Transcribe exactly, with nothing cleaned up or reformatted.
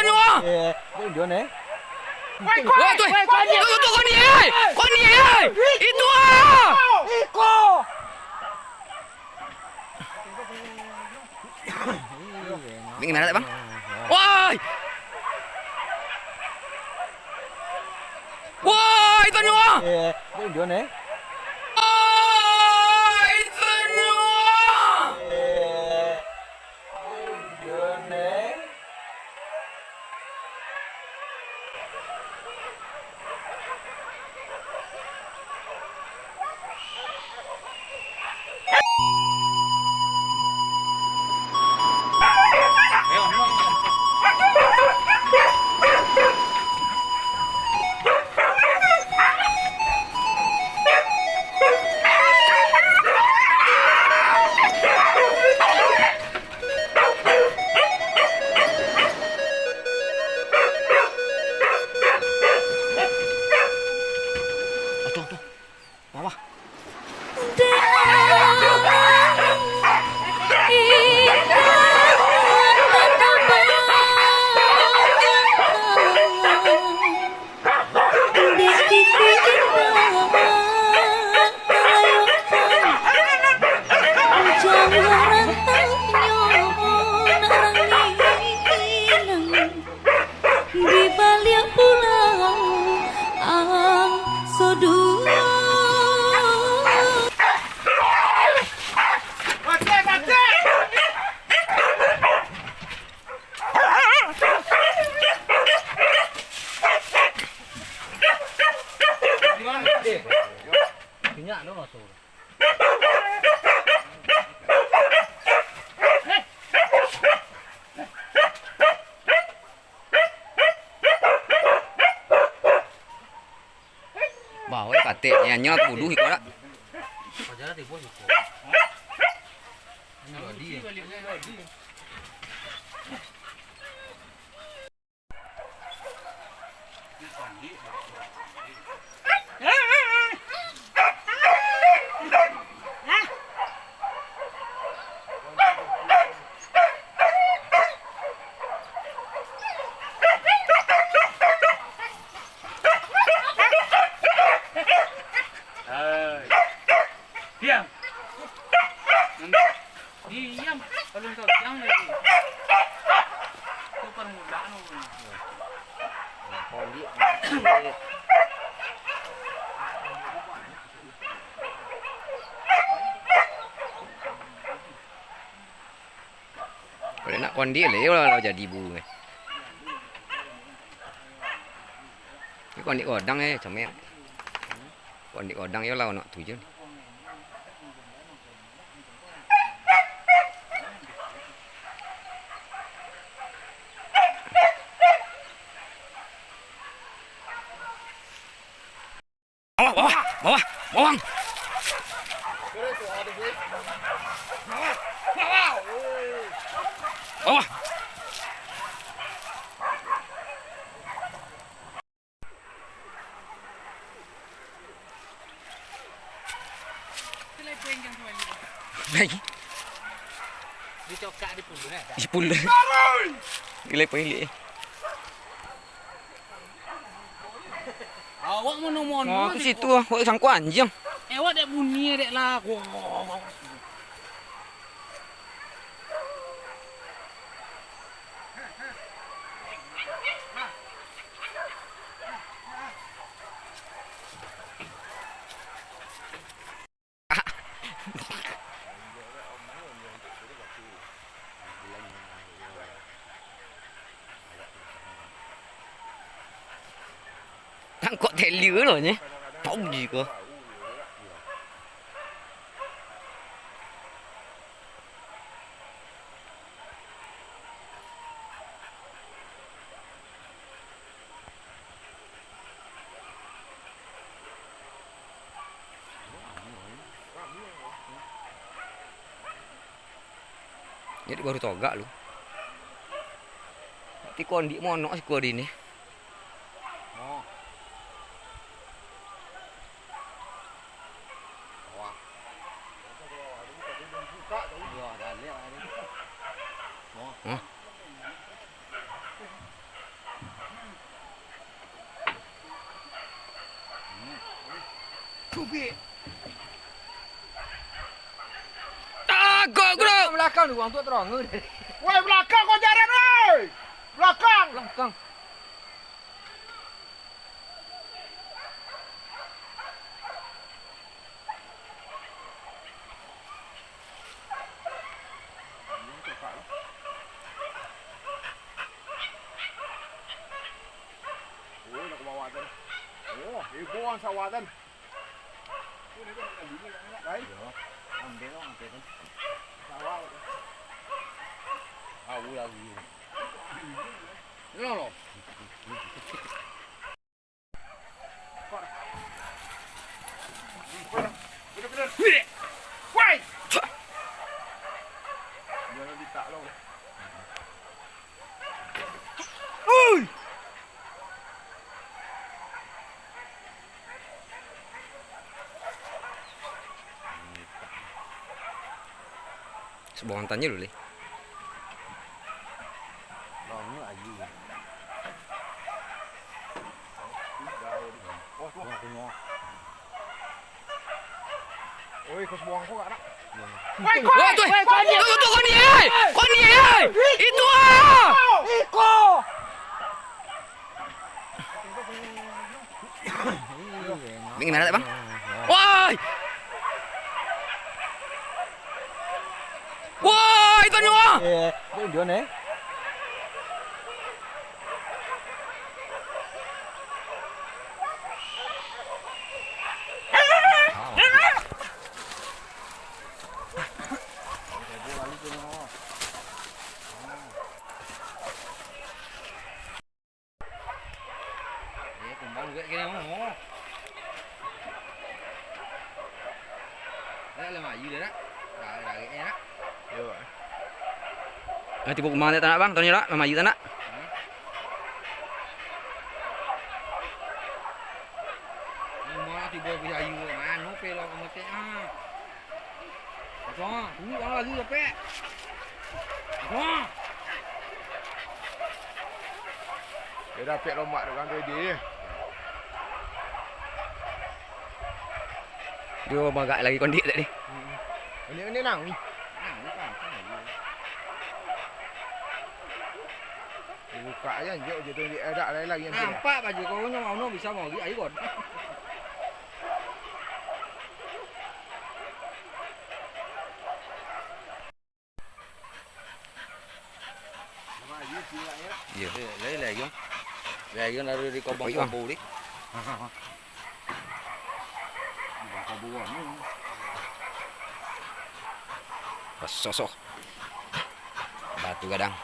Anu ah! Eh, kau Indo, eh? Woi, tu, eh! Tu, tu, tu, kau ni, eh! Kau ni, eh! Itu ah! Iko! Bang, gimana, Bang? Woi! Woi, itu nyo! Eh, itu nyo! Woi, itu nyo! Eh, itu nyo! Atuh, atuh. Bawah. Di baliak pulau Angso Duo. Bawa katek, nyo tu buluah iko dak? Diam. Diam. Kalau engkau diam lagi. Itu permulaan. Kalau nak kondik lah, iyo lah jadi buru eh. Ini kondik godang eh, comel. Kondik godang iyo lah, nak tujuan. Bawah, bawah, bawah, bawah. Bawah. Lagi. Dicokak di punduk, eh? Di punduk. Gila, pun ilik, eh. Awak mono-mono. Oh, ke situ, ah. Awak sangko anjiang. Eh, awak dek bunyi, dek lah. Tangkok teli lo nyo. Pau di ko. Jadi baru togak lu. Tapi kondik monok siko di ni. Hah? Cubik. Tagak, bro. Belakang tu, orang tu terang. Woi, belakang kau jalan, woi. Belakang. Belakang. Oh, nak ke bawah tu. Oh, heboh ang sawah tu. Lai? Yo, ambil lah, ambil lah. Sawah tu. Tahu lagi. Lo, lo. Sabuah mantan je dulu, leh. Banyak ayu. Wah, tu. Oi, kau sabuang kau agak nak. Woi, kau. Oh, tu, eh. Woi, kau ni. Tu, tu, kau ni, eh. Kau ni, eh. Itu ah. Iko. Bang, gimana, Bang? Woi! Woi, itu nyawa! Eh, itu Indian, eh? Eh, kumbang juga kini, oh. Dah lah mayu dah, nak. Dah, dah, dah, nak. Yo. Ah, tibo kumbang tak nak, Bang? Tanya lah, mayu tak nak? Hmm. Rumah tibo beli ayu, mano pelok kamu teh, ah. Kosong, tunggu ang lagi, capek. Kosong. Yo, dapek lomak tu kan, ready je. Dio magak lagi kondik tadi. Hmm. Ini, ini nang. Nang, ni kan, kan lagi. Buka aja, anjok je tu, dia ada lain lagi nanti. Nampak baju kau ni, mau bisa mau lagi, ayo, God. Iyo. Eh, lai, lai, Giong. Lai, Giong, dari, dari kobong-kobong ni. Kobong-kobong ni. Basosok. Batu gadang.